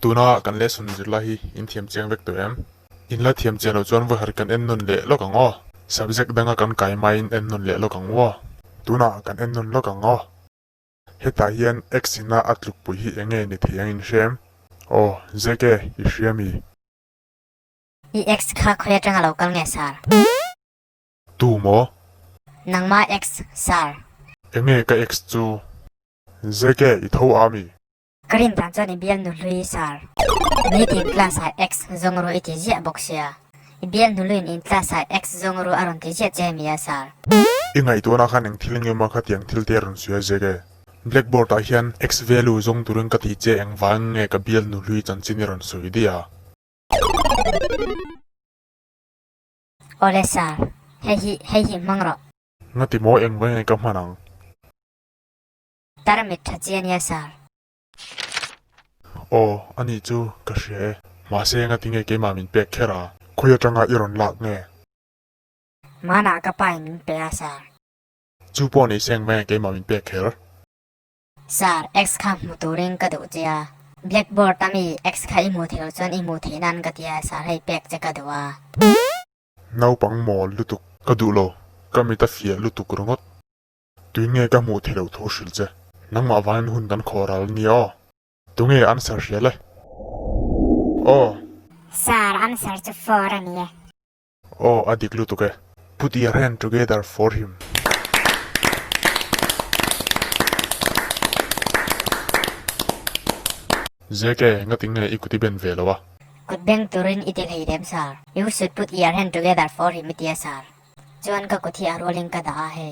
Tuna kan lesson zirlai hi in thiam chiang vek tawh em? In la thiam chian loh chuan vawi khat kan en nawn leh lawk ang aw. Subject danga kan kai hmain en nawn leh lawk ang aw. Tunah kan en nawn lawk ang aw. Hetah hian X ina a tlukpui hi eng nge ni thei ang in hria em? Aw, ZK, i hria mi? I ex kha khawi atanga lo kal nge sir? Tu maw? Nangma ex, sir. Eng nge ka ex chu? ZK, i tho a mi? Ka rin dan chuan i bialnu hlui sir. Nitin class ah ex zawng ru i ti ziah bawk sia. I bialnu hluiin in class ah ex zawng ru a rawn ti ziah che mi a sir. I ngaihtuahna khan eng thil nge maw khatiang thil te a rawn sawi a zek e. Blackboard ah hian ex value zawng turin ka ti che engvang nge ka bialnu hlui chanchin i rawn sawi daih a. Awle sir, hei hi hei hi hmang rawh. Ngati maw engvang nge ka hman ang. Tarmit tha chi a nia sir. Aw, a nih chu ka hria e. Mahse engati nge keimah min pek kher a? Khawi atanga i rawn lak nge? Manah ka pa in min pe a sir. Chu pawh ni se engvang nge keimah min pek kher? Sir, X kha hmu turin ka duh che a. Blackboard a mi X kha i hmuh theih loh chuan i hmuh theih nan ka ti a sir, hei pek che ka duh a. Naupang mawl lutuk ka duh lo, ka mit a fiah lutuk ringawt. Tuin nge ka hmuh theih loh thu hrilh che? Nangmah vangin hun kan khawh ral nia aw. Tunge answer hria le? Aw. Sir, answer chu for a ni e. Aw, a dik lutuk e. Put your hand together for him. ZK, ngati nge i kut i ben ve lo a? Kut beng turin i ti hlei dem, sir. You should put your hand together for him i ti a, sir. Chuan ka kut hi a rualin ka dah a hei.